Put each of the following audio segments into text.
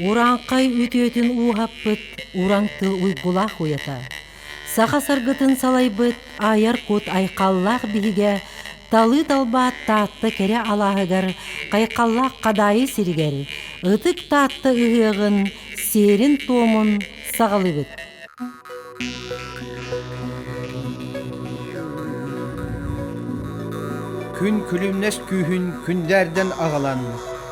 Урааҥхай үтүөтүн ууһаппыт ураҥ тыл уйгулаах уйата, саха саргытын салайбыт айар кут айхаллаах биһигэ талыы талбаат Таатта кэрэ алааһыгар хайхаллаах Хадаайы сиригэр ытык Таатта ыһыаҕын сиэрин-туомун саҕалыыбыт. Күн күлүмнэс күүһүн күндээрдэн аҕалан,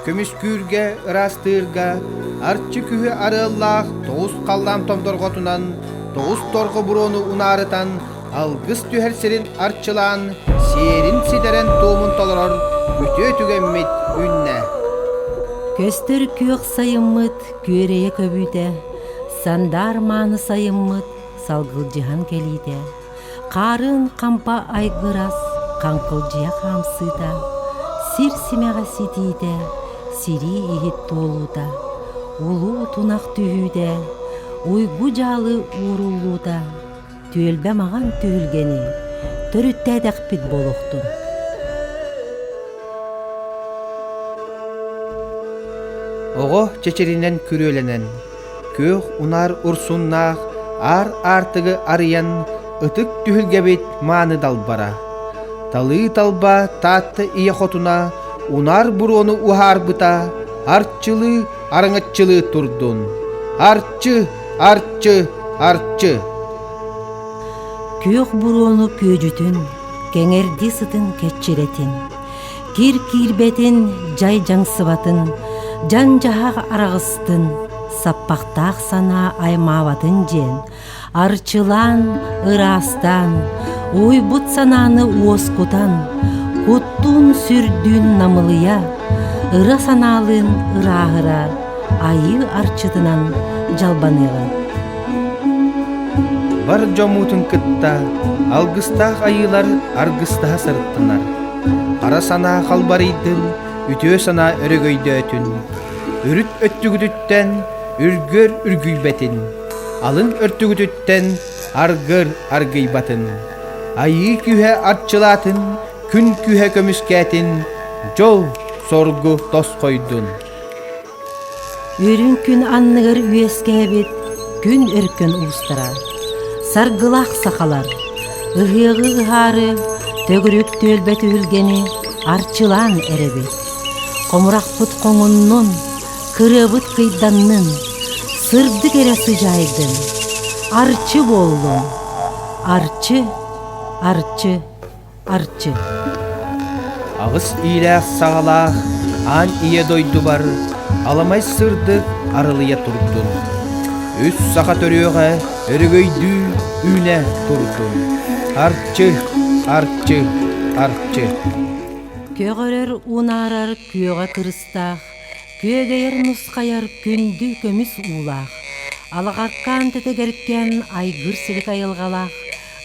көмүскүүргэ, ыраастыырга, арчы күһү арыаллаах тоҕус халлаан томторҕотунан, тоҕус торҕо буруону унаарытан, алгыс түһэр сирин арчылаан, сиэрин ситэрэн туомун толорор үтүө түгэммит үүннэ. Көстөр күөх сайыммыт күөрэйэ көбүүтэ, сандаар мааны сайыммыт салгылдьыһан кэлиитэ, хаарын хампа айгырас хаҥкылдьыйа хаамсыыта, сир симэҕэ ситиитэ, сирии иһит туолуута, улуу тунах түһүүтэ, уйгу-дьаалы ууруллуута, түөлбэ маҕан түһүлгэни төрүттээтэхпит буолуохтун. Оҕо чэчиринэн күрүөлэнэн, күөх унаар урсуннаах аар аартыгы арыйан ытык түһүлгэбит мааны далбара. Талыы талба Таатта ийэ хотуна унаар буруону уһаарбыта арчылыы араҥаччылыы турдун. Арчы, арчы, арчы! Күөх буруону күөдьүтүн, кэҥэрдии сытын кэччирэтин, кир киирбэтин, дьай дьаҥсыбатын, дьан-дьаһах араҕыстын, саппахтаах санаа аймаабатын диэн, арчылаан, ыраастаан, уйбут санааны уоскутан, куттуун-сүрдүүн намылыйа, ыра санаалыын ырааһыра, айыы арчытынан дьалбаныаҕын. Бар дьоммутун кытта алгыстаах айыылар аргыстаһа сырыттынар. Хара санаа халбарыйдын, үтүө санаа өрөгөйдөөтүн. Үрүт өттүгүтүттэн үргүөр үргүйбэтин, алын өртүгүтүттэн аргыр аргыйбатын. Айыы күүһэ арчылаатын, күн күүһэ көмүскээтин, дьол соргу тосхойдун. Үрүҥ күн анныгар үөскээбит күн өркөн уустара, саргылаах сахалар, ыһыаҕы ыһаары, төгүрүк түөлбэ түһүлгэни арчылаан эрэбит. Хомурахпыт хоҥуннун, кырыабыт кыйданнын, сырдык эрэ сыдьаайдын, арчы буоллун, арчы, арчы. Арчы. Аҕыс иилээх-саҕалаах аан ийэ дойдубар аламай сырдык арылыйа турдун. Үс саха төрүөҕэ өрөгөйдүү үүнэ турдун. Арчы, арчы, арчы. Көҕөрөр унаарар күөҕэ кырыстаах, күөгэйэр нусхайар күндү көмүс уулаах, алаҕаркаан тэтэгэркээн айгыр силик айылҕалаах,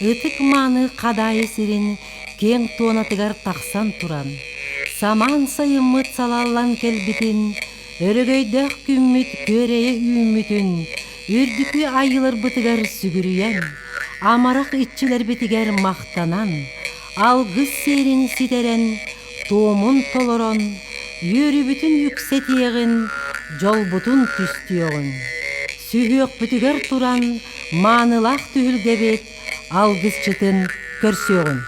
Ытык-мааны Хадаайы сирин киэҥ туонатыгар тахсан туран, самаан сайыммыт салаллан кэлбитин, өрөгөйдөөх күммүт күөрэйэ үүммүтүн, үрдүкү айыыларбытыгар сүгүрүйэн, амарах иччилэрбитигэр махтанан, алгыс сиэрин ситэрэн, туомун толорон, үөрүүбүтүн үксэтиэҕин, дьолбутун түстүөҕүн. Сүһүөхпүтүгэр туран маанылаах түһүлгэбит алгысчытын көрсүөҕүн.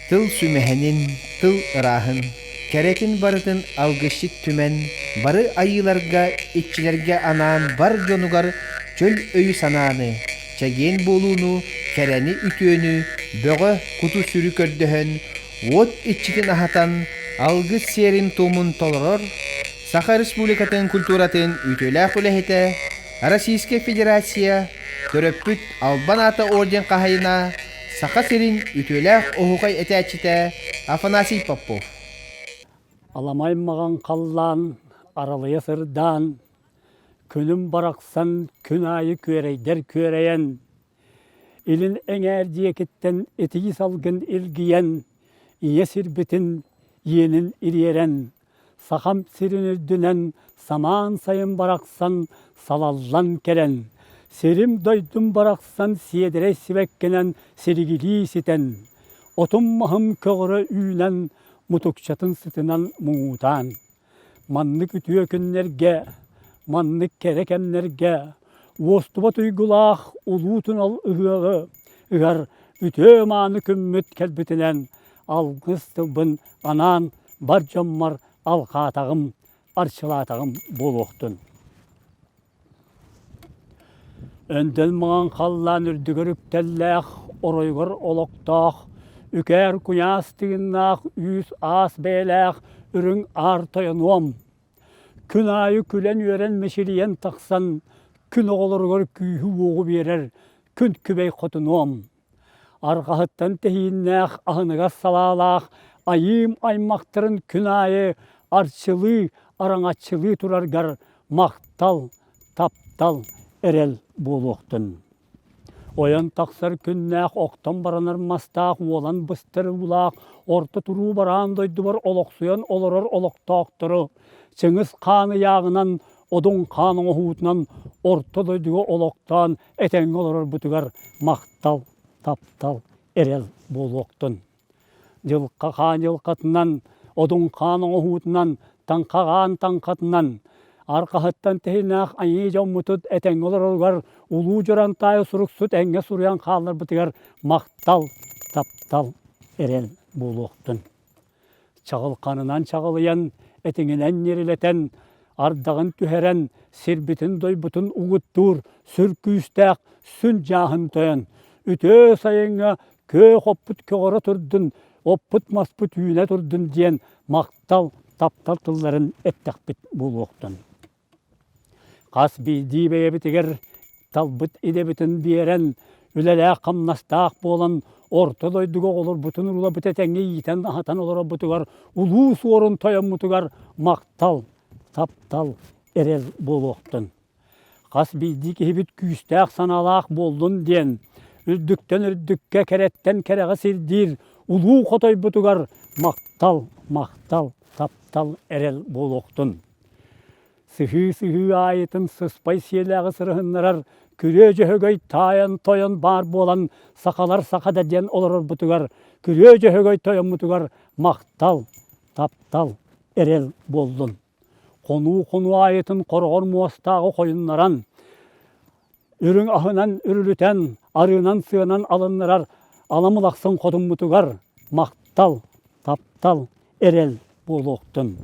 Тыл сүмэһинин, тыл ырааһын, кэрэтин барытын алгысчыт түмэн, бары айыыларга, иччилэргэ анаан бар дьонугар чөл өйү-санааны, чэгиэн буолууну, кэрэни-үтүөнү, бөҕө куту-сүрү көрдөһөн, уот иччитин аһатан, алгыс сиэрин-туомун толорор Саха Республикатын культуратын үтүөлээх үлэһитэ, Российскай Федерация төрөппүт Албан аата орден хаһайына, Саха сирин үтүөлээх оһуохай этээччитэ Афанасий Попов. Аламай маҕан халлаан аралыйа сырдаан, күнүм барахсан күн аайы күөрэйдэр күөрэйэн, илин эҥээр диэкиттэн итии салгын илгийэн, ийэ сирбитин иэнин ириэрэн, Сахам сирин үрдүнэн самаан сайын барахсан салаллан кэлэн, сирим-дойдум барахсан сиэдэрэй сибэккинэн силигилии ситэн, отум-маһым көҕөрө үүнэн, мутукчатын сытынан муҥутаан. Маннык үтүө күннэргэ. Маннык кэрэ кэмнэргэ уостубат уйгулаах улуу тунал ыһыаҕы ыһар үтүө-мааны күммүт кэлбитинэн алгыс тылбын анаан бар дьоммор алҕаатаҕым, арчылаатаҕым буолуохтун. Өндөл маҥан халлаан үрдүгэр үктэллээх, оройугар олохтоох, үкээр куйаас тыыннаах, үүс-аас бэйэлээх үрүҥ аар тойонуом. Күн аайы күлэн-үөрэн мичилийэн тахсан, күн оҕолоругар күүһү-уоҕу биэрэр күн күбэй хотунуом. Арҕаһыттан тэһииннээх аһыныгас салаалаах айыым аймахтарын күн аайы арчылыы, араҥаччылыы тураргар махтал, таптал, эрэл буолуохтун. Ойон тахсар күннээх охтон баранар мастаах уолан быстар уулаах орто туруу бараан дойдубар олохсуйан олорор олохтоохтору Чыҥыс хаан ыйааҕынан, Одун хаан оҥоһуутунан орто дойдуга олохтоон этэҥҥэ олорорбутугар махтал, таптал, эрэл буолуохтун. Дьылха хаан дьылхатынан, Одун хаан оҥоһуутунан, Таҥха хаан таҥхатынан, арҕаһыттан тэһинээх айыы дьоммутут этэҥҥэ олороругар Улуу Дьурантаайы суруксут эҥҥэ суруйан хаалларбытыгар махтал, таптал, эрэл буолуохтун. Чаҕылханынан чаҕылыйан, этиҥинэн ньирилэтэн, ардаҕын түһэрэн, сирбитин-дойбутун угуттуур сүр күүстээх сүн дьааһын тойон, үтүө сайыҥҥа күөх оппут көҕөрө турдун, оппут-маспыт үүнэ турдун диэн махтал, таптал тылларын эттэхпит буолуохтун. Хас биирдии бэйэбитигэр талбыт идэбитин биэрэн, үлэлээх-хамнастаах буолан, орто дойдуга оҕолорбутун урууларбыт этэҥҥэ иитэн-аһатан олорорбутугар улуу суорун тойоммутугар махтал, таптал, эрэл буолуохтун. Хас биирдии киһибит күүстээх санаалаах буоллун диэн, үрдүктэн үрдүккэ, кэрэттэн кэрэҕэ сирдиир улуу хотойбутугар махтал, махтал, таптал, эрэл буолуохтун. Сыһыы-сыһыы аайытын сыспай сиэлээҕи сырыһыннарар күрүө дьөһөгөй таайан тойон баар буолан сахалар саха да диэн олорорбутугар күрүө дьөһөгөй тойоммутугар махтал, таптал, эрэл буоллун. Хонуу-хонуу аайытын хороҕор муостааҕы хойуннаран, үрүҥ аһынан үрүлүтэн, арыынан-сыанан алыннарар аламылахсын хотуммутугар махтал, таптал, эрэл буолуохтун.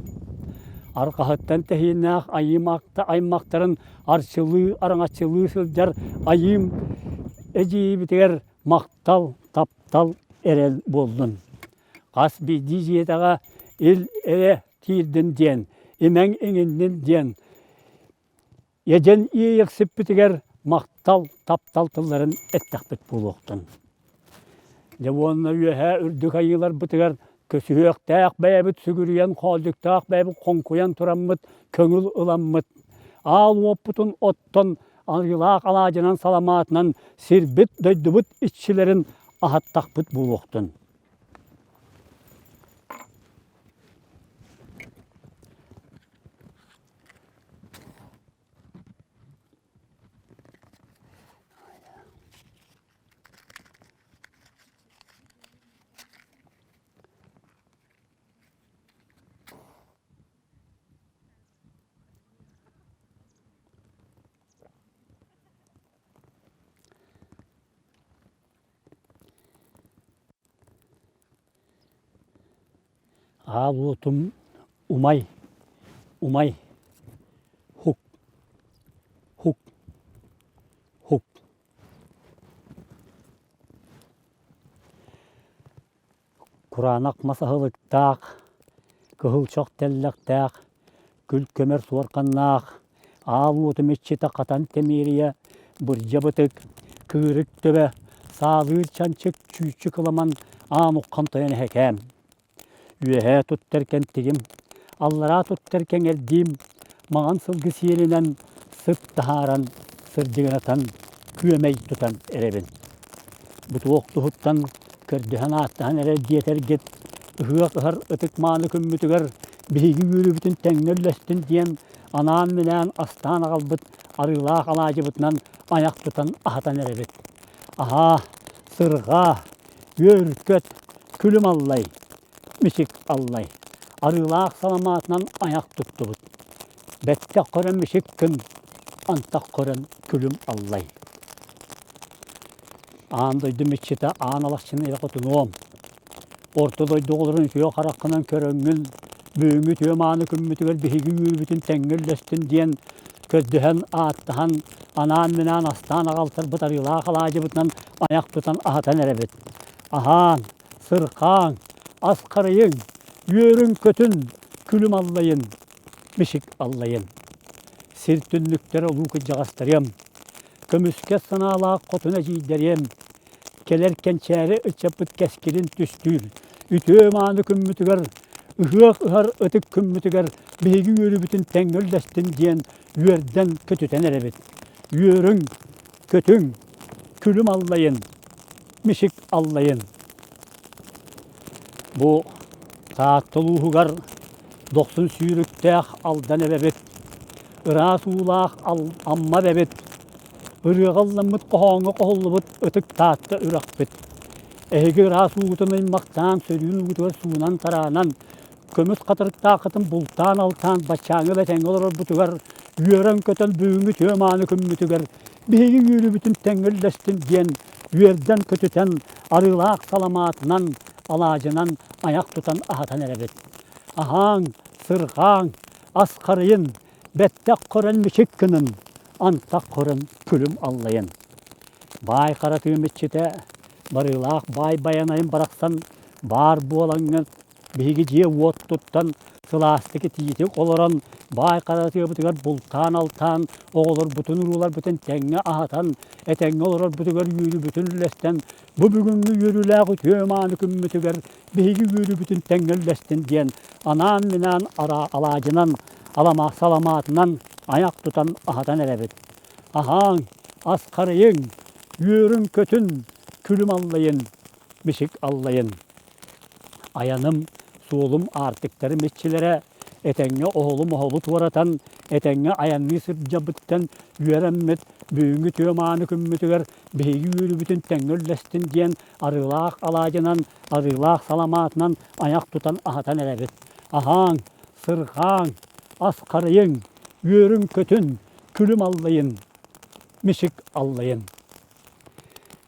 Арҕаһыттан тэһииннээх айыым аймахтарын арчылыы, араҥаччылыы сылдьар айыым эдьиийбитигэр махтал, таптал, эрэл буоллун. Хас биирдии дьиэтэҕэ ил-эйэ киирдин диэн, имэҥ иҥиннин диэн Эдьэн иэйэхсиппитигэр махтал, таптал тылларын эттэхпит буолуохтун. Дьэ уонна үөһээ үрдүк айыыларбытыгар көсүһүөхтээх бэйэбит сүгүрүйэн, хоолдьуктаах бэйэбит хоҥкуйан тураммыт, көҥүл ыламмыт, аал уоппутун оттон арыылаах алаадьынан саламаатынан сирбит, дойдубут иччилэрин аһаттахпыт буолуохтун. Аал уотум умай, умай, һук, һук, һук. Кураанах мас аһылыктаах, кыһыл чох тэллэхтээх, күл көмөр суорҕаннаах, аал уотум иччитэ хатан тэмиэрийэ, бырдьа бытык, кыырык төбө, саалыыр чанчык, чүүччү кыламан аан уххан тойон эһэкээм. Үөһээ туттар кэнтигим, аллараа туттар кэҥэрдиим, маҥан сылгы сиэлинэн сыт таһааран, сырдьыгынатан, күөмэй тутан эрэбин. Бу туох туһуттан көрдөһөн-ааттаһан эрэр диэтэргит, ыһыах ыһар ытык-мааны күммүтүгэр биһиги үөрүүбүтүн тэҥҥэ үллэстин диэн анаан-минээн астаан аҕалбыт арыылаах алаадьыбытынан айах тутан аһатан эрэбит. Аһаа, сырҕаа, үөр-көт, күлүм аллай, мичик аллай, арыылаах саламаатынан айах туттубут. Бэттэх көрөн мичик гын, антах көрөн күлүм аллай. Аан дойду миччитэ аан алахчыны илэ хотунуом. Орто дойду оҕолорун үтүө хараххынан көрөҥҥүн, бүгүҥҥү үтүө мааны күммүтүгэр биһиги үөрүүбүтүн тэҥҥэ үллэстин диэн көрдөһөн, ааттаһан, анаан-минээн астаан аҕалтарбыт арыылаах алаадьыбытынан айах тутан аһатан эрэбит. Аһаан, сырхааҥ, ас харайыҥ, үөрүҥ-көтүн, күлүм аллайын, мичик аллайын. Сир түннүктэрэ улуу кырдьаҕастарыам, көмүскэс санаалаах хотун эдьиийдэриэм, кэлэр кэнчээри ыччаппыт кэскилин түстүүр, үтүө-мааны күммүтүгэр, ыһыах ыһар ытык күммүтүгэр биһиги үөрүүбүтүн тэҥҥэ үллэстин диэн үөрдэн көтүтэн эрэбит. Үөрүҥ, көтүҥ, күлүм аллайын, мичик аллайын. Бу Таатта улууһугар дохсун сүүрүктээх Алдан эбэбит, ыраас уулаах Амма эбэбит, ырыаҕа ылламмыт хоһооҥҥо хоһуллубут ытык Таатта үрэхпит. Эһиги ыраас уугутун ыймахтаан, сөрүүн уутугар суунан-тараанан, көмүс хатырыктааххытын бултаан-алтаан баччааҥҥы бэтэҥҥэ олорорбутугар үөрэн-көтөн бүгүҥҥү үтүө мааны күммүтүгэр биһиги үөрүүбүтүн тэҥҥэ үллэстин диэн үөрдэн-көтүтэн арыылаах саламаатынан, алаадьынан айах тутан аһатан эрэбит. Аһааҥ, сырҕааҥ, ас харыйын, бэттэх көрөн мичик гынын, антах көрөн күлүм аллайын. Баай хара тыым иччитэ, барыылаах баай байанайын барахсан баар буолаҥҥын Биһиги дьиэ-уот туттан, сылаастык итиитик олорон, баай хара тыабытыгар бултаан-алтаан, оҕолорбутун-урууларбытын тэҥҥэ аһатан, этэҥҥэ олорорбутугар үөрүүбүтүн үллэстэн, бу бүгүҥҥү үөрүүлээх үтүө-мааны күммүтүгэр биһиги үөрүүбүтүн тэҥҥэ үллэстин диэн анаан-минээн алаадьынан, саламаатынан айах тутан аһатан эрэбит. Аһааҥ, ас харайыҥ, үөрүҥ-көтүн, күлүм аллайын, мичик аллайын. Айаным, суолум аартыктарым иччилэрэ этэҥҥэ оһолу-моһолу туоратан, этэҥҥэ айанныы сылдьабыттан үөрэммит, бүгүҥҥү үтүө мааны күммүтүгэр биһиги үөрүүбүтүн тэҥҥэ үллэстин диэн арыылаах алаадьынан, арыылаах саламаатынан айах тутан аһатан эрэбит. Аһааҥ, сырҕааҥ, ас харайыҥ, үөрүҥ-көтүн, күлүм аллайын, мичик аллайын.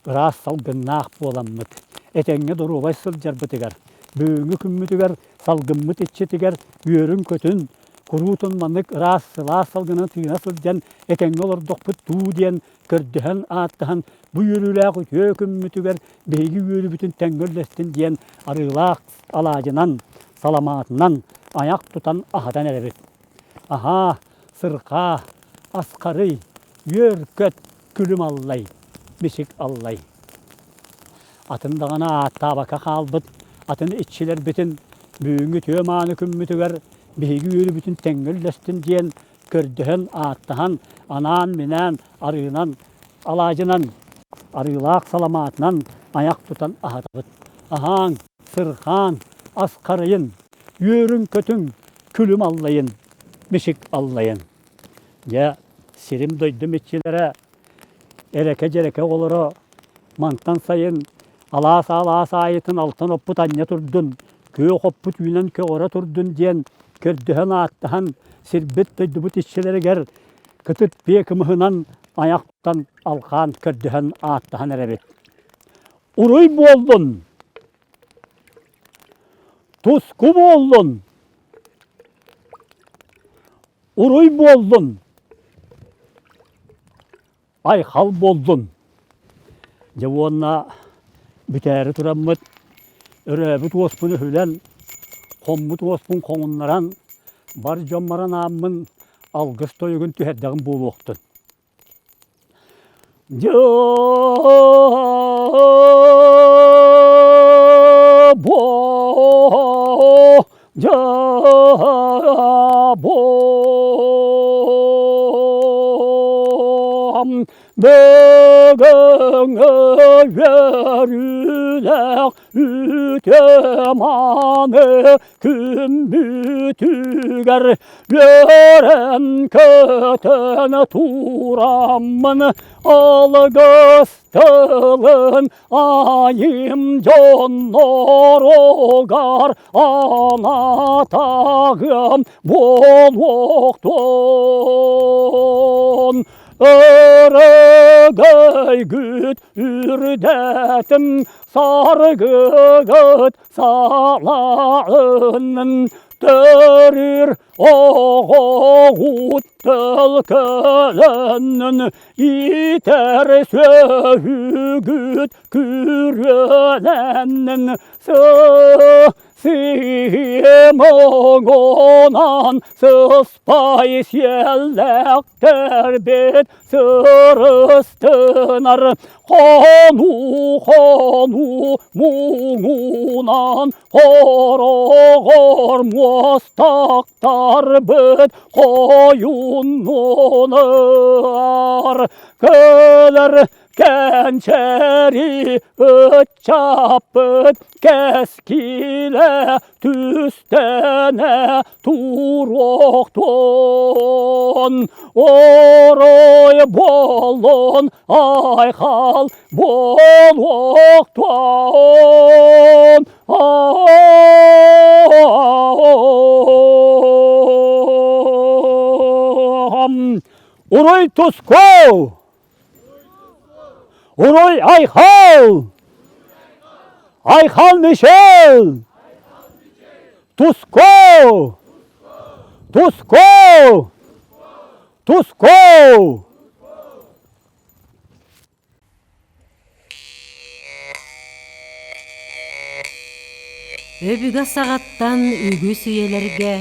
Ыраас салгыннаах буоламмыт, этэҥҥэ доруобай сылдьарбытыгар, бүгүҥҥү күммүтүгэр салгыммыт иччитигэр үөрүҥ-көтүн, куруутун маннык ыраас сылаас салгынан тыына сылдьан этэҥҥэ олордохпут дуу диэн көрдөһөн-ааттаһан бу үөрүүлээх үтүө күммүтүгэр биһиги үөрүүбүтүн тэҥҥэ үллэстин диэн арыылаах алаадьынан, саламаатынан айах тутан аһатан эрэбит. Аһаа, сырхаа, асхарый, үөр-көт, күлүм аллай, мичик аллай. Атын даҕаны ааттаабакка хаалбыт атын иччилэрбитин бүгүҥҥү үтүө мааны күммүтүгэр биһиги үөрүүбүтүн тэҥҥэ үллэстин диэн көрдөһөн, ааттаһан, анаан-минээн арыынан, алаадьынан, арыылаах саламаатынан айах тутан аһатабыт. Аһааҥ, сырхааҥ, ас харайын, үөрүҥ-көтүҥ, күлүм аллайын, мичик аллайын. Дьэ, сирим-дойдум иччилэрэ, эрэкэ-дьэрэкэ оҕолоро мантан сайын алаас-алаас аайытын алтан оппут анньа турдун, күөх оппут үүнэн көҕөрө турдун диэн көрдөһөн-ааттаһан сирбит-дойдубут иччилэригэр кытыт биэ кымыһынан айахтан алҕаан көрдөһөн ааттаһан эрэбит. Уруй буоллун! Туску буоллун! Уруй буоллун! Айхал буоллун! Дьэ уонна бүтээри тураммыт, өрөөбүт уоспун өһүлэн, хоммут уоспун хоҥуннаран, бар дьоммор анааммын алгыс тойугун түһэрдэҕим буолуохтун. Дьаабо, бүгүҥҥү үөрүүлээх Үтүө-мааны күммүтүгэр үөрэн-көтөн тураммын алгыс тылын айым дьонноругар анатагым буолуохтун. Өрөгөйгүт үрдэтин саргыгыт салаынын төрүр оҕоҕут төлкөлөннүн иитэр сүөһүгүт күрүөлэннин Сыымоҥонон сыспай сиэллээхтэрбит сырыстынар хонуу-хонуу муҥунан хороҕор муостахтарбыт хойуннунар кэлэр Кэнчэри ыччаппыт кэскилэ түстэнэ туруохтун орой буоллун айхал буолуохтун. Уруй туску! Уруй айхал! Айхал Мишел! Туску! Туску! Туску! Өбүгэ саҕаттан үгүс үйэлэргэ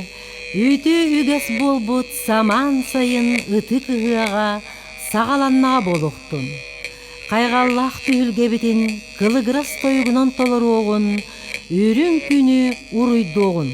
үтүө үгэс буолбут самаан сайын ытык ыһыаҕа саҕаланнаҕа буолуохтун. Хайҕаллаах түһүлгэбитин кылыгырас тойугунан толоруоҕун, үрүҥ күнү уруйдуоҕун.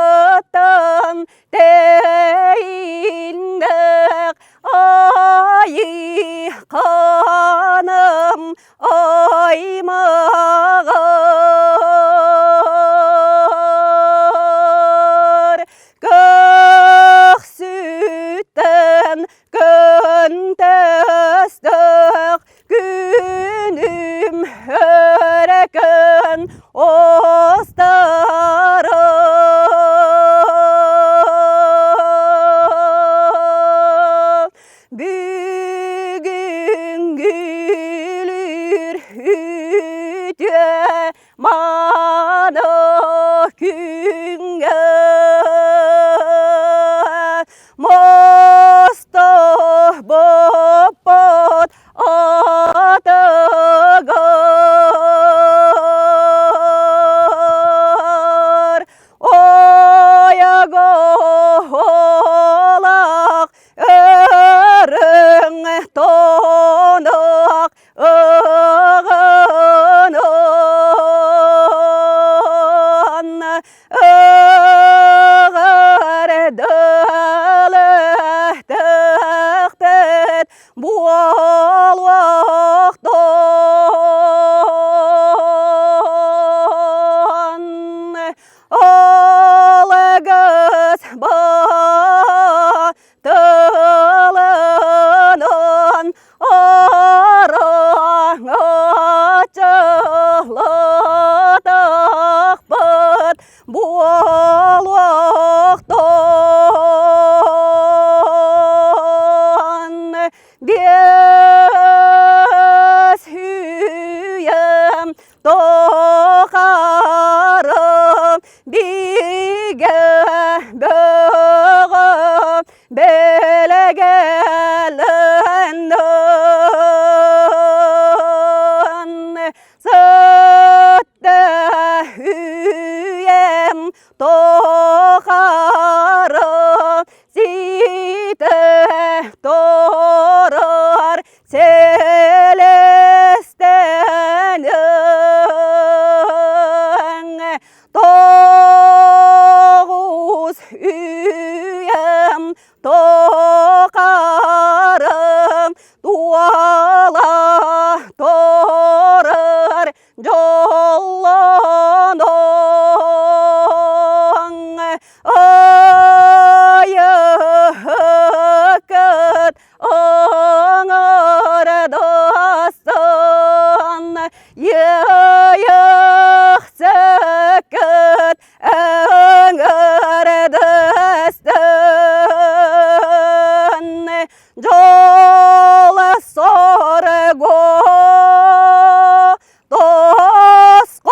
Араҕаһыттан тэйиннэх айханым аймаҕар көхсүттэн көнтөстөх Күнүм өрөкөн остарым. Бүгүн гүлүр үтүө маны күҥҥэ мосто боппот атыгар ойоҕолоох өрүҥ тонук ыгынан ыгырдылыктыхпыт буолуохтун алгыс тылынан араҥаччылатахпыт буолуохтун биэс үйэм тухары бигэ бөҕө бэлэгэлэнэн сыттык. Дьол сорго тосхойдуон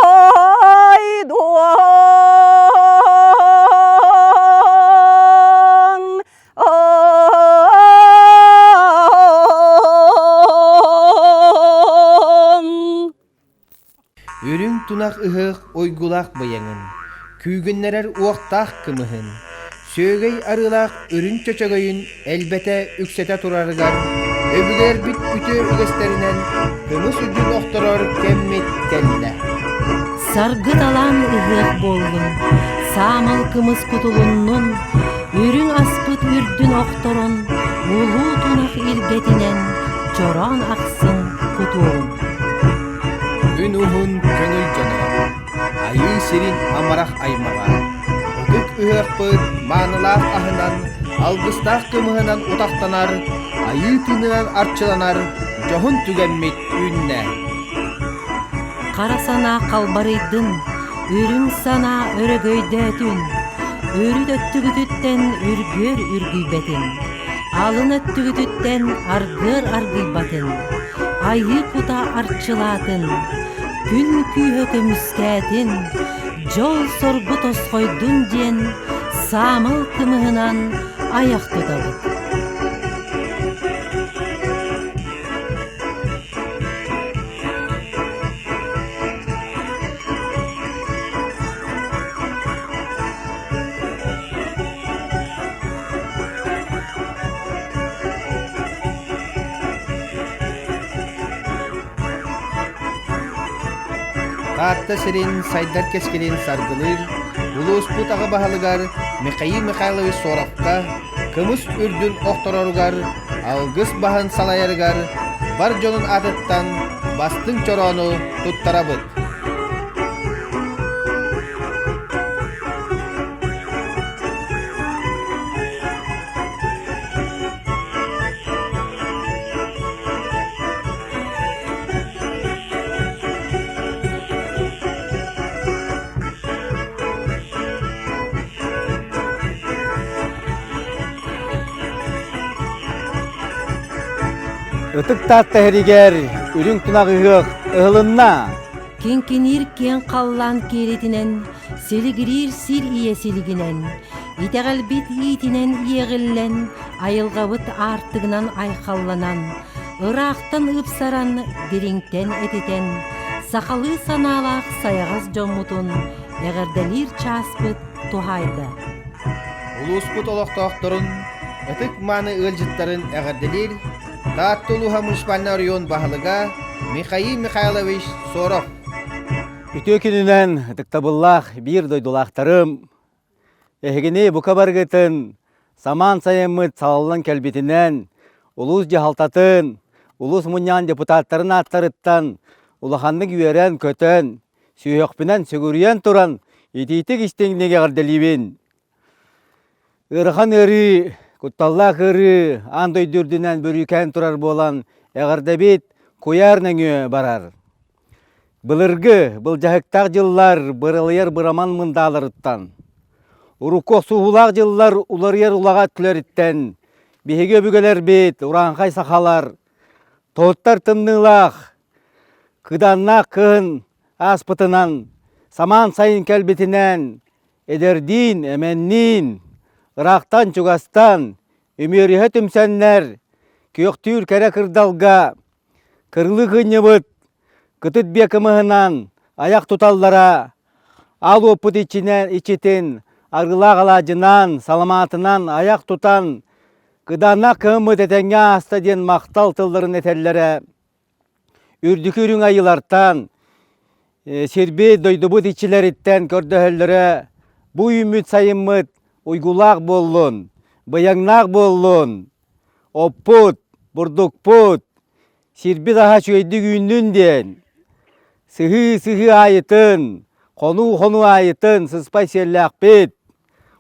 Үрүҥ тунах ыһыах уйгулаах быйаҥын, күүгүннэрэр уохтаах кымыһын, сүөгэй арыылаах үрүҥ чөчөгөйүн элбэтэ үксэтэ турарыгар өбүгэлэрбит үтүө үгэстэринэн кымыс үрдүн охторор кэммит кэллэ. Саргы талаан ыһыах буоллун, саамал кымыс кутулуннун, үрүҥ аспыт үрдүн охторон, улуу тунах илгэтинэн чороон ахсын кутуоҕун. Күн уһун көҥүл дьоно, айыы сирин амарах аймаҕа, ытык ыһыахпыт маанылаах аһынан, алгыстаах кымыһынан утахтанар, айыы тыынынан арчыланар дьоһун түгэммит үүннэ. Хара санаа халбарыйдын, үрүҥ санаа өрөгөйдөөтүн, үрүт өттүгүтүттэн үргүөр үргүйбэтин, алын өттүгүтүттэн аргыар аргыйбатын, айыы кута арчылаатын, күн күүһэ көмүскээтин, дьол-соргу тосхойдун диэн саамал кымыһынан айах тутабыт. Таатта сирин сайдар кэскилин саргылыыр улууспут аҕа баһылыгар Михаил Михайлович Соровка кымыс үрдүн охтороругар, алгыс баһын салайарыгар бар дьонун аатыттан бастыҥ чороону туттарабыт. Ытык Таатта иһэригэр үрүҥ тунах ыһыах ыһылынна. Киҥкиниир киэҥ халлаан киэлитинэн, силигириир сир ийэ силигинэн, итэҕэлбит иитинэн иэҕиллэн, айылҕабыт аартыгынан айхалланан, ыраахтан ыпсаран, дириҥтэн этитэн, сахалыы санаалаах сайаҕас дьоммутун эҕэрдэлиир чааспыт туһаайда. Улууспут олохтоохторун, ытык-мааны ыалдьыттарын эҕэрдэлиир Таатта улууһа муниципальнай оройуон баһылыга Михаил Михайлович Соров. Үтүө күнүнэн ытыктабыллаах биир дойдулаахтарым, эһигини бука барыгытын самаан сайыммыт салаллан кэлбитинэн улуус дьаһалтатын, улуус мунньаҕын депутаттарын ааттарыттан улаханнык үөрэн-көтөн, сүһүөхпүнэн сүгүрүйэн туран итиитик истиҥник эҕэрдэлиибин. Ыарахан ыарыы, кутталлаах ыарыы аан дойду үрдүнэн бүрүүкээн турар буолан, эҕэрдэбит куйаар нөҥүө барар. Былыргы, былдьаһыктаах дьыллар быралыйар быраман мындааларыттан, урукку охсуһуулаах дьыллар уларыйар улаҕа өттүлэриттэн биһиги өбүгэлэрбит, урааҥхай сахалар, тоһуттар тымныылаах, кыдааннаах кыһын ааспытынан, самаан сайын кэлбитинэн, эдэрдиин, эмэнниин, ыраахтан-чугастан үмүөрүһэ түмсэннэр, күөхтүүр кэрэ кырдалга кырылыы кынньыбыт кытыт биэ кымыһынан айах туталлара, аал уоппут иччинэн иччитин арыылаах алаадьынан, саламаатынан айах тутан, кыдааннаах кыһыммыт этэҥҥэ ааста диэн махтал тылларын этэллэрэ. Үрдүкү үрүҥ айыылартан, сирбит, дойдубут иччилэриттэн көрдөһөллөрө бу үүммүт сайыммыт уйгулаах буоллун, быйаҥнаах буоллун, оппут, бурдукпут, сирбит аһа үчүгэйдик үүннүн диэн, сыһыы-сыһыы аайытын, хонуу-хонуу аайытын сыспай сиэллээхпит,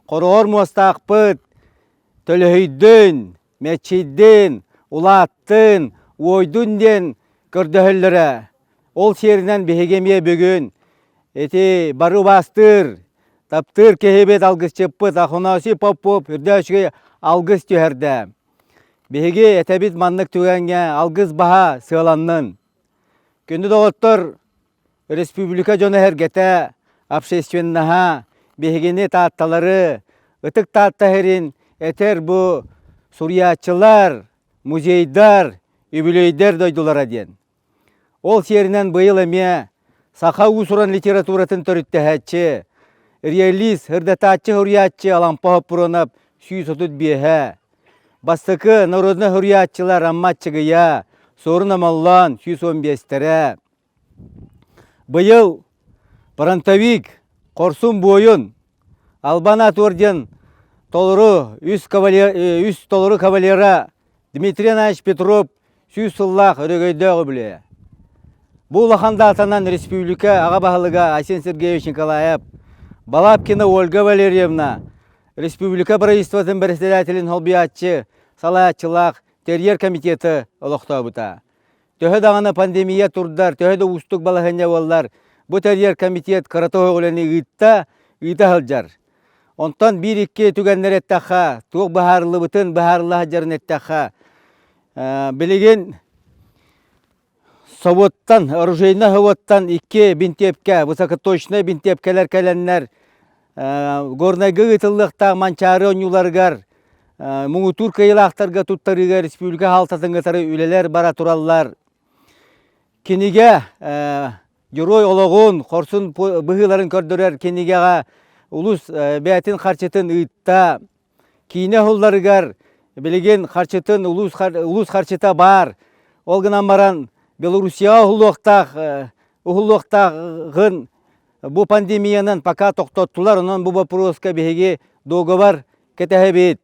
хороҕор муостаахпыт, төлөһүйдүн, мэччийдин, улааттын, уойдун диэн көрдөһөллөрө. Ол сиэринэн биһиги эмиэ бүгүн ити бары убаастыыр, таптыыр киһибит алгысчыппыт Афанасий Попов үрдээ үчүгэй алгыс түһэрдэ. Биһиги этэбит маннык түгэҥҥэ алгыс баһа сыаланнын. Күндү доҕоттор, республика дьоно-сэргэтэ, общественноһа биһигини Таатталары, ытык Таатта сирин этэр бу суруйааччылар, музейдар, үбүлүөйдэр дойдулара диэн. Ол сиэринэн быйыл эмиэ саха уус-уран литературатын төрүттэһээччи, реалист, ырдатааччы суруйааччы Алампа Хоппуруонап 135-э, бастакы народнай суруйааччылар Амма Аччыгыйа, Суорун Омоллоон 115-тэрэ. Быйыл фронтовик, хорсун буойун, Албан аат орден толору үс, кавалер, үс толору кавалера Дмитрий Иванович Петров 100 сыллаах өрөгөйдөөх үбүлүөйэ. Бу улахан даатанан республика аҕа баһылыга Айсен Сергеевич Николаев, Балабкина Ольга Валерьевна, республика правительствотын председателин солбуйааччы, салайааччылаах тэрийэр комитеты олохтообута. Төһө даҕаны пандемия турдар, төһө да уустук балаһыанньа буоллар, бу тэрийэр комитет кырата үлэни ыытта, ыыта сылдьар. Онтон биир-икки түгэннэри эттэххэ, туох быһаарыллыбытын быһаарылла сылдьарын эттэххэ, билигин собуоттан, оружейнай собуоттан икки бинтиэпкэ, высокоточнай бинтиэпкэлэр кэлэннэр Горнайга ыытыллыахтаах Манчаары оонньууларыгар муҥутуур кыайыылаахтарга туттарыыга республика хаалтатын кытары үлэлэр бара тураллар. Кинигэ Герой олоҕун, хорсун быһыыларын көрдөрөр кинигэҕэ улус бэйэтин харчытын ыытта. Киинэ уһулларыгар билигин харчытын улуус, улуус харчыта баар. Ол гынан баран Белоруссияҕа уһуллуохтаах уһуллуохтааҕын бу пандемиянан пока тохтоттулар. Онон бу боппуруоска биһиги договор кэтэһэбит.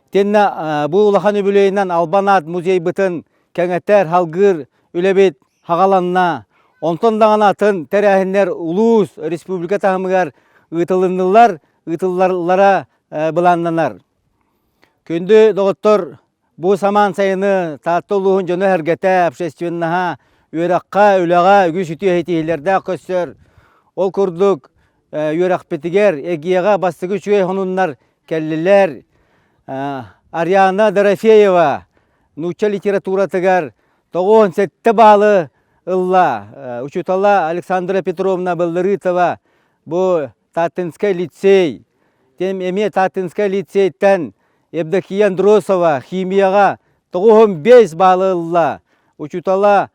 Итиэннэ бу улахан үбүлүөйүнэн Албан аат музейбытын кэҥэтэр, салгыыр үлэбит хаҕаланна. Онтон даҕаны атын тэрээһиннэр улуус, республика таһымыгар ыытылыннылар, ыытыллаллара былааннанар. Күндү доҕоттор, бу самаан сайыны Таатта улууһун дьоно-сэргэтэ, общественноһа үөрэххэ, үлэҕэ үгүс үтүө ситиһиилэрдээх көрсөр. Ол курдук үөрэхпитигэр ЭГИА-ҕа бастакы үчүгэй сонуннар кэллилэр. Ариана Дорофеева нуучча литературатыгар 97 баалы ылла. Учуутала Александра Петровна Быллырытова бу Тааттинскай лицей, эмиэ Тааттинскай лицейтэн Евдокия Андросова химияҕа 95 баалы ылла. Учуутала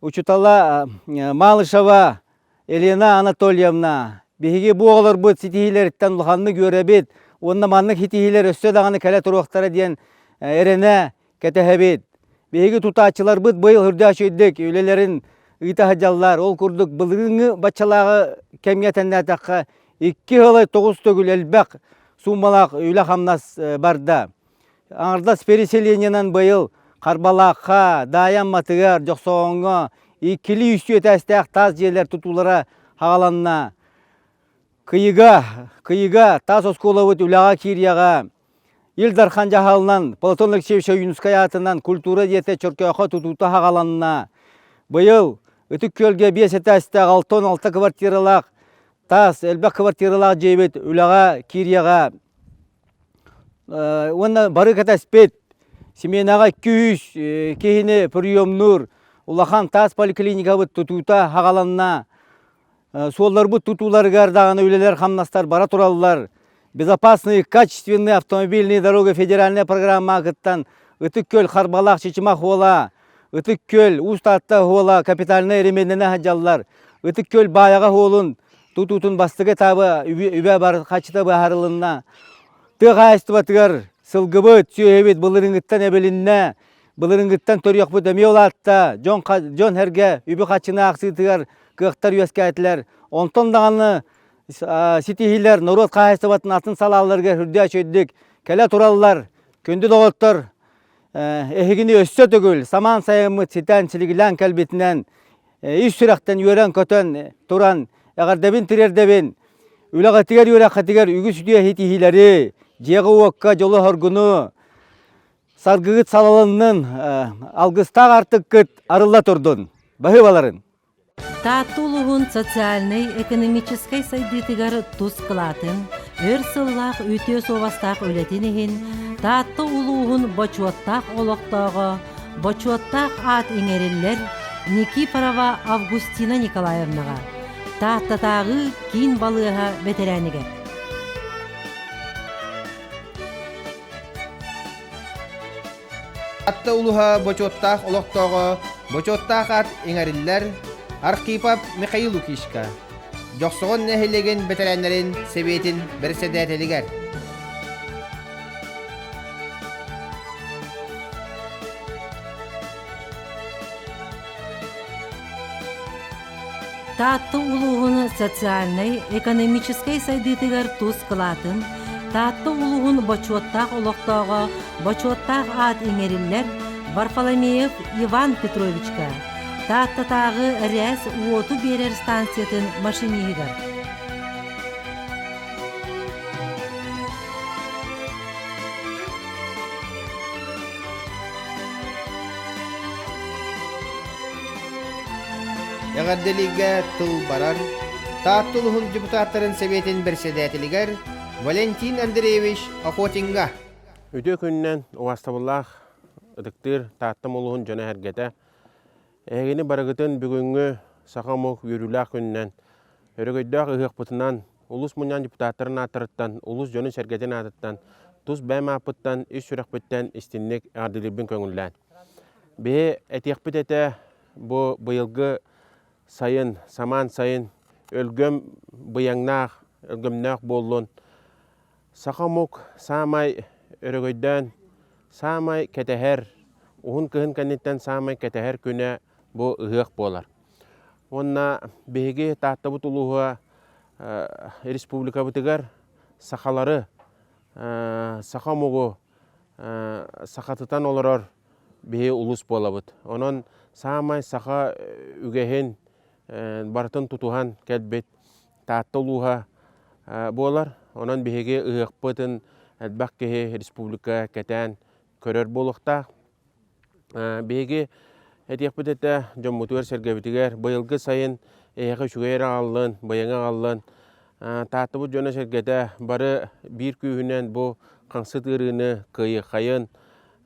учуутала Малышева Елена Анатольевна, биһиги бу оҕолорбут ситиһиилэриттэн улаханнык үөрэбит уонна маннык ситиһиилэр өссө даҕаны кэлэ туруохтара диэн эрэнэ кэтэһэбит. Биһиги тутааччыларбыт быйыл үрдээчүйдик үлэлэрин ыыта сылдьаллар. Ол курдук былырыыҥҥы баччалааҕы кэмҥэ тэннээтэххэ икки сылай тоҕус төгүл элбэх суумалаах үлэ-хамнас барда. Аҥардас переселениенэн быйыл Харбалаахха, Даайа Амматыгар, Дьохсоҕоҥҥо иккилии үстүү этээстээх таас дьиэлэр тутуулара хаҕаланна. Кыйыга, Кыйыга таас оскуолабыт үлэҕэ киириэҕэ. Ил Дархан дьаһалынан Платон Алексеевич Ойуунускай аатынан культура дьиэтэ Чөркөөххө тутуута хаҕаланна. Быйыл Ытык Күөлгэ биэс этээстээх 66 квартиралаах таас элбэх квартиралаах дьиэбит үлэҕэ киириэҕэ. Уонна бары кэтэспит сменаҕа 200 киһини приемнуур улахан таас поликлиникабыт тутуута хаҕаланна. Суолларбыт тутууларыгар даҕаны үлэлэр-хамнастар бара тураллар. Безопасные качественные автомобильные дороги федеральная программа кыттан Ытык Күөл Харбалаах Чычымах уола, Ытык Күөл Уус Таатта уола капитальнай ремоннана сылдьаллар. Ытык Күөл Баайаҕа уолун тутуутун бастакы этабы үбэ бар хаччыта быһаарылынна. Тыа хаһаайыстыбатыгар сылгыбыт, сүөһүбүт былырыыҥҥыттан эбилиннэ. Былырыыҥҥыттан төрүөхпүт эмиэ улаатта. Дьон, дьон-сэргэ үбү-харчыны аахсыытыгар кыахтар үөскээтилэр. Онтон даҕаны ситиһиилэр норуот хаһаайыстыбатын атын салааларыгар үрдээ үчүгэйдик кэлэ тураллар. Күндү доҕоттор, эһигини өссө төгүл самаан сайыммыт ситэн силигилээн кэлбитинэн ис сүрэхтэн үөрэн-көтөн туран эҕэрдэбин тириэрдэбин. Үлэҕитигэр үөрэххитигэр үгүс үтүө ситиһиилэри, дьиэҕэ-уокка дьолу-соргуну, саргыгыт салалыннын, алгыстаах артыккыт арылла турдун. Баһыыбаларын! Таатта улууһун социальнай-экономическай сайдыытыгар тус кылаатын, Өр сыллаах үтүө суобастаах үлэтин иһин Таатта улууһун бочуоттаах олохтооҕо, бочуоттаах аат иҥэриллэр Никифорова Августина Николаевнаҕа, Тааттатааҕы киин балыыһа бэтэрээнигэр. Таатта улууһа бочуоттаах олохтооҕо, бочуоттаах аат иҥэриллэр Архипов Михаил Лукичка, Дьохсоҕон нэһилиэгин бэтэрээннэрин сэбиэтин бэрэссэдээтэлигэр. Таатта улууһун социальнай, экономическай сайдыытыгар тус кылаатын, Таатта улууһун бочуоттаах олохтооҕо бочуоттаах аат иҥэриллэр Варфоломеев Иван Петровичка, Тааттатааҕы РЭС уоту биэрэр станциятын машиниһыгар. Эҕэрдэлииргэ тыл барар Таатта улууһун депутаттарын сэбиэтин бэрэссэдээтэлигэр Валентин Андреевич Охотиҥҥа. Үтүө күнүнэн убаастабыллаах ытыктыыр Тааттам улууһун дьоно-сэргэтэ, эһигини барыгытын бүгүҥҥү саха омук үөрүүлээх күнүнэн, өрөгөйдөөх ыһыахпытынан, улуус мунньаҕын депутаттарын ааттарыттан, улуус дьонун-сэргэтин аатыттан, тус бэйэм ааппыттан, ис сүрэхпиттэн истинник эҕэрдэлиирбин көҥүллээн. Биһи этиэхпит этэ, бу быйылгы сайын, самаан сайын өлгөм быйаҥнаах, өлгөмнөөх буоллун. Саха омук саамай өрөгөйдөөн, саамай кэтэһэр, уһун кыһын кэнниттэн саамай кэтэһэр күнэ бу ыһыах буолар. Уонна биһиги Тааттабыт улууһа республикабытыгар сахалары, саха омугу сахатытан олорор биһи улуус буолабыт. Онон саамай саха үгэһин барытын тутуһан кэлбит Таатта улууһа буолар. Онон биһиги ыһыахпытын элбэх киһи республика кэтээн көрөр буолуохтаах. Биһиги этиэхпит этэ дьоммутугар-сэргэбитигэр быйылгы сайын эһиэхэ үчүгэй эрэ аҕаллын, быйаҥы аҕаллын. Тааттабыт дьоно-сэргэтэ бары биир күүһүнэн бу хаҥсыт ыарыыны кыайыаххайын,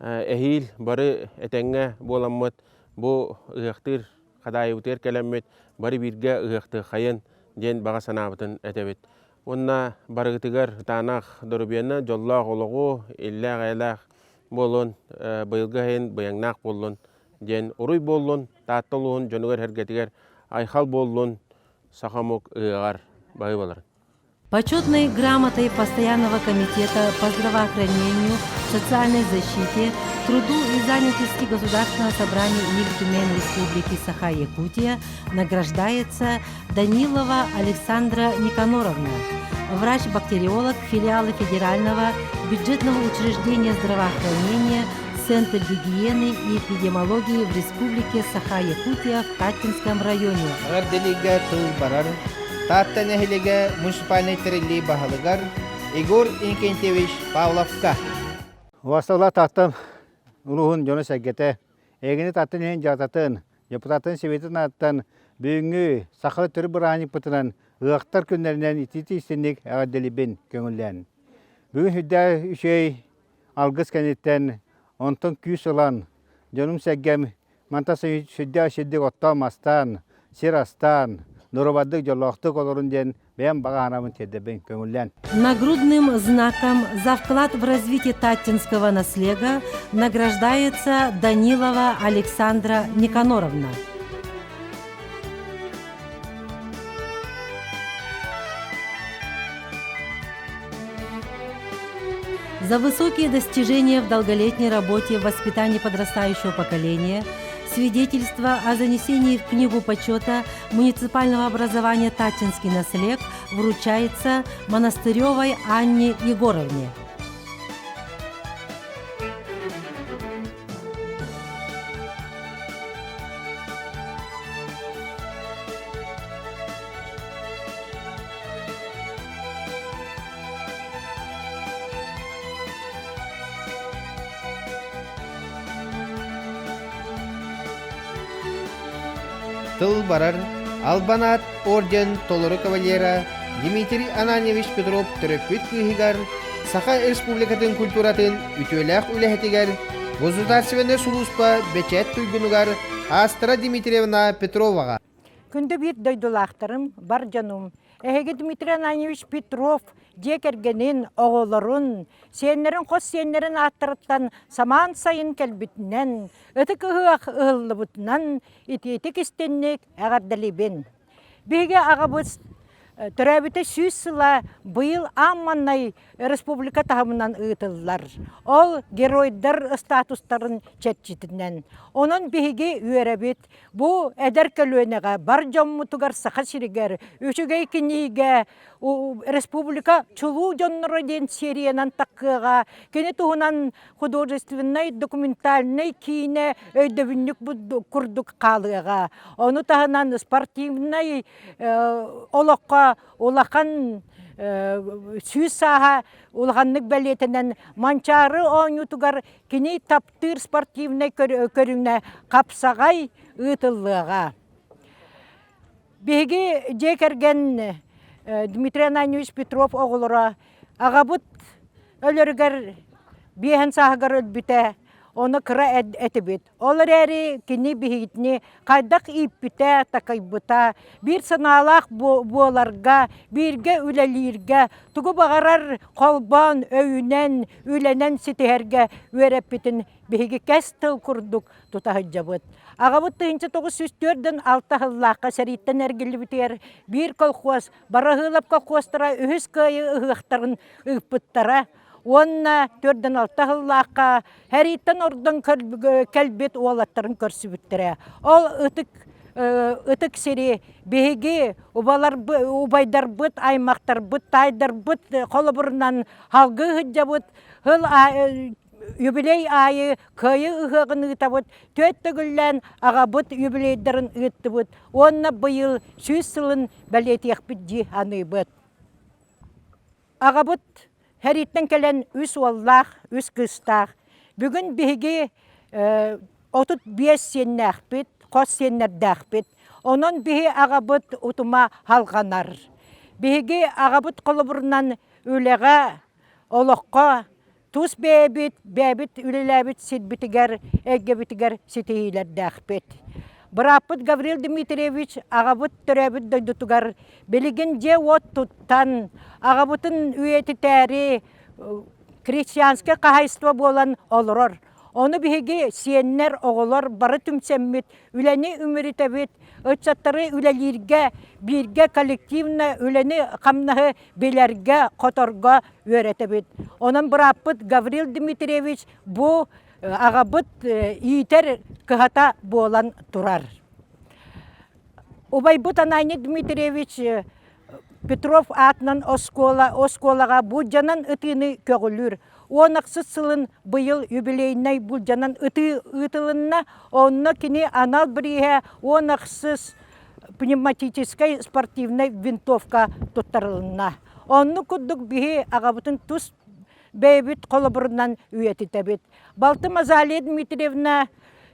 эһиил бары этэҥҥэ буоламмыт бу ыһыахтыыр Хадаайыбытыгар кэлэммит бары бииргэ ыһыахтыаххайын диэн баҕа санаабытын этэбит. Уонна барыгытыгар ытаанах доруобуйаны, дьоллоох олоҕу, иллээх-эйэлээх буолун, быйылгы сайын быйаҥнаах буоллун диэн уруй буоллун, Таатта улууһун дьонугар-сэргэтигэр айхал буоллун, саха омук ыһыаҕар баһыыбаларын. Почетной грамотой Постоянного комитета по здравоохранению, социальной защите, труду и занятости Государственного собрания Ил Түмэн Республики Саха-Якутия награждается Данилова Александра Никаноровна, врач-бактериолог филиала Федерального бюджетного учреждения здравоохранения Центр гигиены и эпидемиологии в Республике Саха-Якутия в Таттинском районе. Эҕэрдэлииргэ тыл барар Таатта нэһилиэгэ муниципальнай тэриллии баһылыгар Егор Иннокентьевич Павловка. Убастабыллаах Таатта улууһун дьоно-сэргэтэ, эйигини Тааттан иһин дьаататын, депутатын Сэбиэтин ааттан бүгүҥҥү сахалыы төрүт бырааһынньыкпытынан ыһыахтар күннэринэн итиитик-истиҥник эҕэрдэлиибин көҥүллээн. Бүгүн сүрдээх үчүгэй алгыс кэнниттэн онтон күүс ылан, дьонум-сэргэм мантан сүрдээх сирдик оттоон-мастаан, сир астаан, доруобайдык, дьоллоохтук олорун диэн бэйэм баҕа санаабын тиэрдэбин, көҥүллээн. Нагрудным знаком за вклад в развитие Таттинского наслега награждается Данилова Александра Никаноровна. За высокие достижения в долголетней работе в воспитании подрастающего поколения, свидетельство о занесении в Книгу почета муниципального образования «Таттинский наслег» вручается Монастыревой Анне Егоровне. Тыл барар Албан аат орден толору кавалера Дмитрий Ананьевич Петров төрөппүт кыыһыгар, Саха Республикатын культуратын үтүөлээх үлэһитигэр, государственнай сулууспа бэчээт туйгунугар Астра Дмитриевна Петроваҕа. Күндү биир дойдулаахтарым, бар дьонум, эһиги Дмитрий Ананьевич Петров дьиэ кэргэнин, оҕолорун, сиэннэрин хос сиэннэрин ааттарыттан самаан сайын кэлбитинэн, ытык ыһыах ыһыллыбытынан итиитик истинник эҕэрдэлиибин. Биһиги аҕабыт төрөөбүтэ 100 сыла быйыл аан маҥнай республика таһымынан ыытыллар. Ол геройдар статустарын чэрчитинэн. Онон биһиги үөрэбит. Бу эдэр көлүөнэҕэ бар дьоммутугар Саха сиригэр үчүгэй кинигэ республика чулуу дьонноро диэн сериянан таккыаҕа кини туһунан художественнай документальнай киинэ өйдөбүнньүк курдук хаалыаҕа. Ону таһынан спортивнай олоххо улахан сүүс сааһа улаханнык бэлиэтэнэн Манчаары оонньуутугар кини таптыыр спортивнай көрүҥэ хапсаҕай ыытыллыаҕа. Биһиги дьиэ кэргэн Дмитрий Ананьевич Петров оҕолоро аҕабыт өлөрүгэр биэһэн сааһыгар өлбүтэ, ону кыра этибит. Ол эрээри кини биһигитини хайдах ииппитэ, такайбыта, биир санаалаах буоларга, бииргэ үлэлииргэ, тугу баҕарар холбоон, өйүнэн, үлэнэн ситиһэргэ үөрэппитин биһиги кэс тыл курдук тута сылдьабыт. Аҕабыт 1946 сыллаахха сэрииттэн эргиллибитигэр биир колхоз Бараһыылап колхозтара үһүс кыайыы ыһыахтарын ыыппыттара уонна 46 сыллаахха сэрииттэн ордон кэлбит уолаттарын көрсүбүттэрэ. Ол ытык ытык сири биһиги убайдарбыт, аймахтарбыт, таайдарбыт холобурунан салгыы сылдьабыт. Сыл юбилей аайы Кыайыы ыһыаҕын ыытабыт, түөрт төгүллээн аҕабыт юбилейдарын ыыттыбыт уонна быйыл 100 сылын бэлиэтиэхпит дии саныыбыт. Аҕабыт сэрииттэн кэлэн үс уоллаах, үс кыыстаах. Бүгүн биһиги 35 сиэннээхпит, хос сиэннэрдээхпит. Онон биһи аҕабыт утума салҕанар. Биһиги аҕабыт холобурунан үлэҕэ, олоххо Тус бэйэбит, бэйэбит үлэлээбит сирбитигэр, эйгэбитигэр ситиһиилэрдээхпит. Бырааппыт Гаврил Дмитриевич аҕабыт төрөөбүт дойдутугар билигин дьиэ-уот туттан, аҕабытын үйэтитээри крестьянскай хаһаайыстыба буолан олорор. Ону биһиги сиэннэр, оҕолор бары түмсэммит, үлэни үмүрүтэбит, ыччаттары үлэлииргэ, бииргэ коллективно үлэни-хамнаһы билэргэ, хоторго үөрэтэбит. Онон бырааппыт Гаврил Дмитриевич бу аҕабыт иитэр кыһата буолан турар. Убайбыт Ананьев Дмитриевич Петров аатынан оскуола оскуолаҕа булдьанан ытыыны көҕүлүүр. Уон ахсыс сылын быйыл юбилейнай булдьанан ытыы ыытылынна. Онно кини анал бирииһэ уон ахсыс пневматическай спортивнай винтовка туттарылынна. Оннук курдук биһи аҕабытын тус бэйэбит холобурунан үйэтитэбит. Балтым Азалия Дмитриевна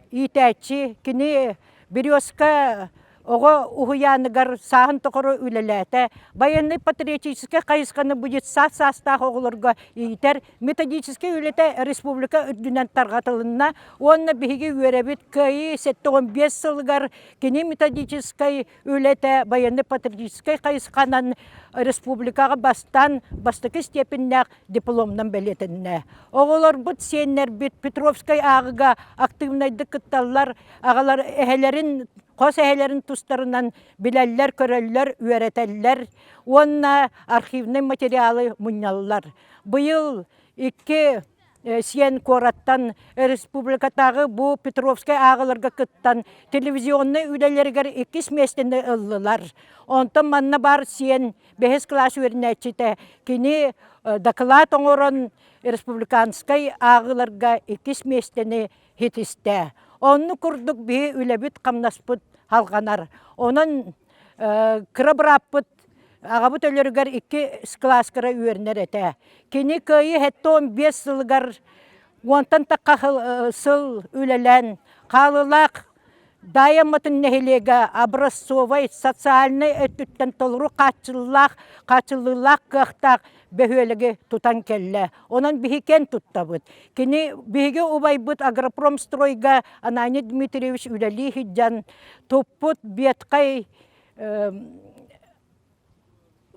иитээччи, кини Березка оҕо уһуйааныгар сааһын тухары үлэлээтэ. Байыаннай патриотическай хайысханы будет саас саастаах оҕолорго иитэр методическай үлэтэ республика үрдүнэн тарҕатылынна уонна биһиги үөрэбит Кыайыы 75 сылыгар кини методическай үлэтэ байыаннай-патриотическай хайысханан республикаҕа бастаан бастакы степеннээх дипломунан бэлиэтэннэ. Оҕолорбут, сиэннэрбит Петровскай ааҕыга активнайдык кытталлар, аҕалар эһэлэрин, хос эһэлэрин тустарынан билэллэр, көрөллөр, үөрэтэллэр уонна архивнай материалы мунньаллар. Быйыл икки сиэн куораттан республикатааҕы бу Петровскай ааҕыларга кыттан телевизионнай үлэлэригэр иккис миэстэни ыллылар. Онтон манна баар сиэн бэһис кылаас үөрэнээччитэ кини дакылаат оҥорон республиканскай ааҕыыларга иккис миэстэни ситистэ. Оннук курдук биһи үлэбит-хамнаспыт салҕанар. Онон кыра бырааппыт аҕабыт өлөрүгэр икки кылааскара үөрэнэр этэ. Кини Кыайыы 75 сылыгар уонтан тахха сыл үлэлээн хаалыылаах. Даайаммытын нэһилиэгэ образцовай социальнай өттүттэн толору хааччыллаах, хааччыллыылаах кыахтаах бөһүөлэги тутан кэллэ. Онон биһи кэн туттабыт. Кини биһиги убайбыт Агропромстройга Ананий Дмитриевич үлэлии сылдьан туппут ветхай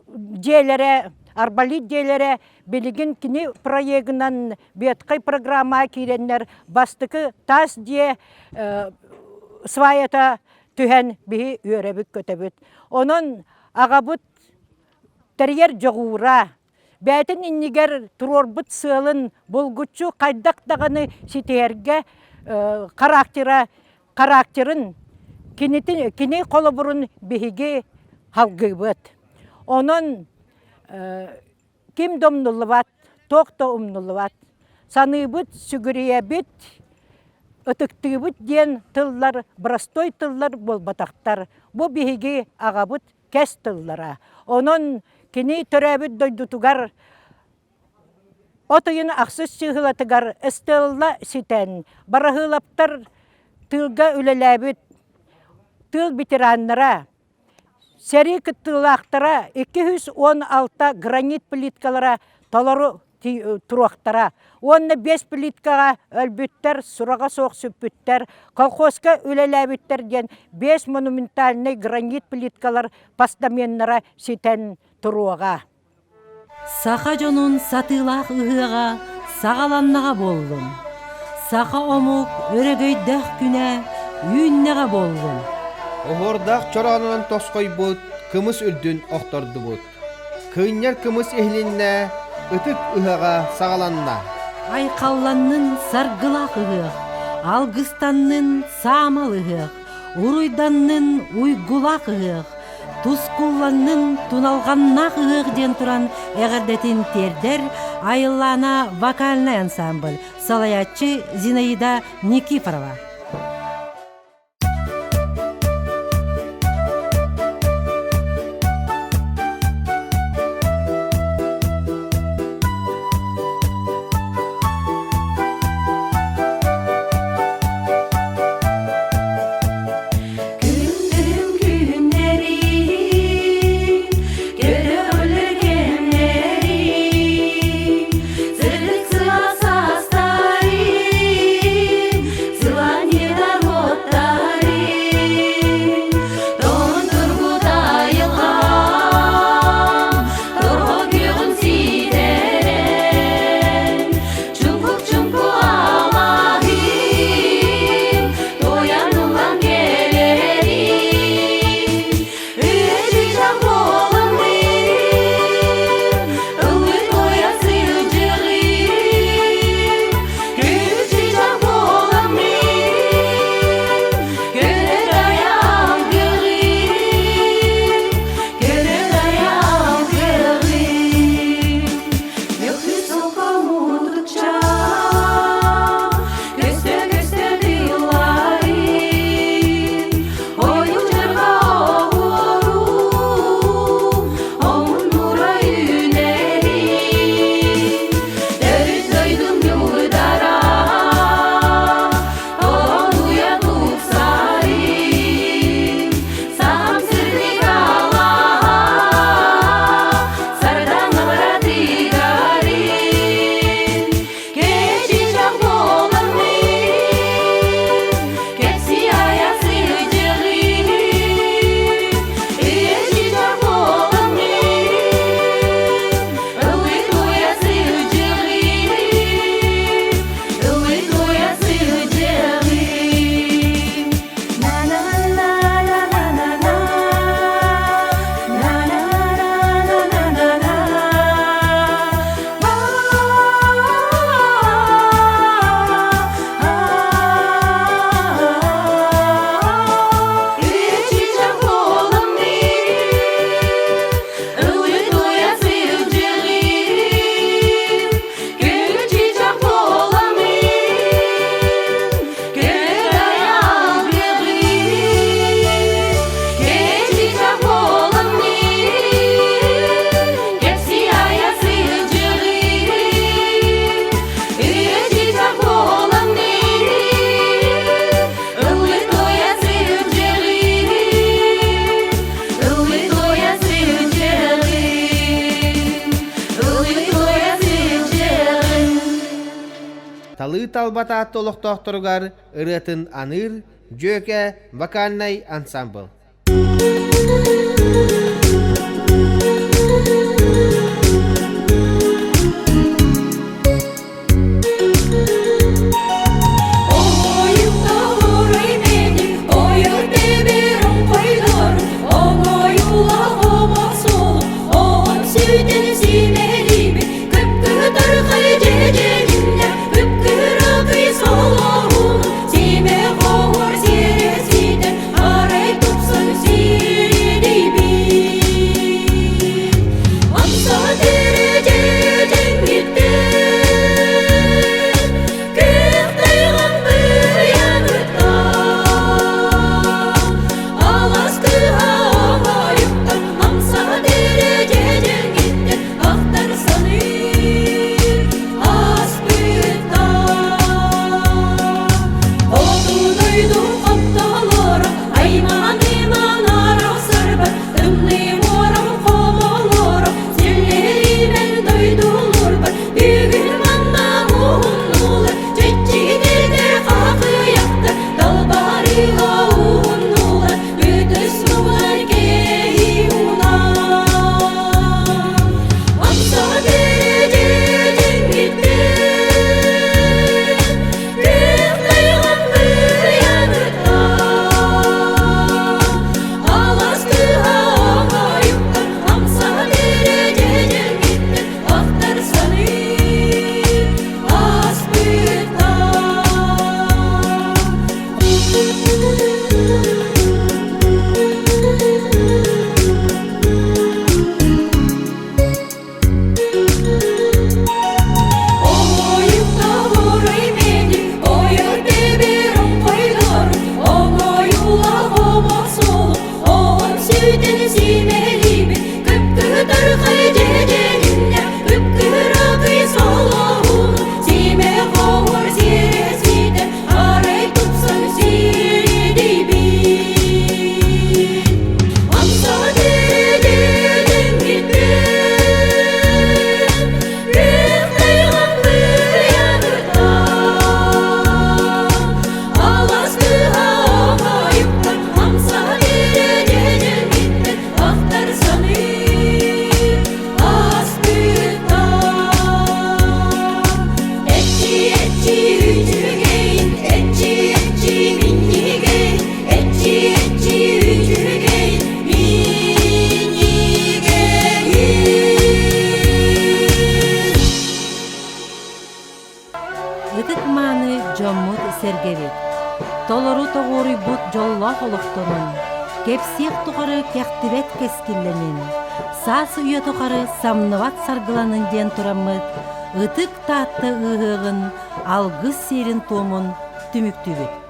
дьиэлэрэ, арбалит дьиэлэрэ билигин кини проегынан ветхай программаҕа киирэннэр бастакы таас дьиэ сваята түһэн биһи үөрэбит-көтөбүт. Онон аҕабыт тэрийэр дьоҕуура, бэйэтин иннигэр туруорбут сыалын булгуччу хайдах даҕаны ситиһэргэ характера характерын кинитин кини холобурун биһиги халгыыбыт. Онон ким да умнуллубат, туох да умнуллубат. Саныыбыт, сүгүрүйэбит, ытыктыыбыт диэн тыллар простой тыллар буолбатахтар. Бу биһиги аҕабыт кэс тыллара. Онон кини төрөөбүт дойдутугар от ыйын ахсыс чыыһылатыгар Стелла ситэн, Бараһыылаптар тыылга үлэлээбит тыыл ветераннара, сэрии кыттыылаахтара 216 гранит плиткалара толору туруохтара уонна биэс плиткаҕа өлбүттэр, сураҕа суох сүппүттэр, колхозка үлэлээбиттэр диэн биэс монументальнай гранит плиткалар постаменнара ситэн туруоҕа. Саха дьонун сатыылаах ыһыаҕа саҕаланнаҕа буоллун! Саха омук өрөгөйдөөх күнэ үүннэҕэ буоллун! Оһуордаах чороонунан тосхойбут кымыс үрдүн охтордубут. Кыынньар кымыс иһилиннэ, ытык ыһыаҕа саҕаланна. Айхалланнын саргылаах ыһыах, алгыстаннын саамал ыһыах, уруйданнын уйгулаах ыһыах, тускулланнын туналҕаннаах ыһыах диэн туран эҕэрдэтин тиэрдэр Айыллаана вокальнай ансамбль салайааччы Зинаида Никифорова. Күндүм күннэрим, көтөҕүллэр кэмнэрим, сырдык сылаас саастарым, сылаан. талба Таатта олохтоохторугар ырыатын аныыр Дьүөкэ вокальнай ансамбыл. Арай тупсан сири Хоту дойду хоптолоро, аймаан-аймаан арахсарбат, тымныы муорам хомолоро, силлиримэн дойдулурбат, бүгүн манна уһуннулар, чэччигинэрдэр хахыйахтар, далбарыга уһуннулар, ытыс муҥар кэһии унаа. Амса Ытык-мааны дьоммут-сэргэбит, толору тоҕуоруйбут дьоллоох олохтонун, кэпсиэх тухары кэхтибэт кэскиллэнин, саас үйэ тухары самныбат саргыланын диэн тураммыт Ытык Таатта ыһыаҕын алгыс сиэрин-туомун түмүктүүбүт.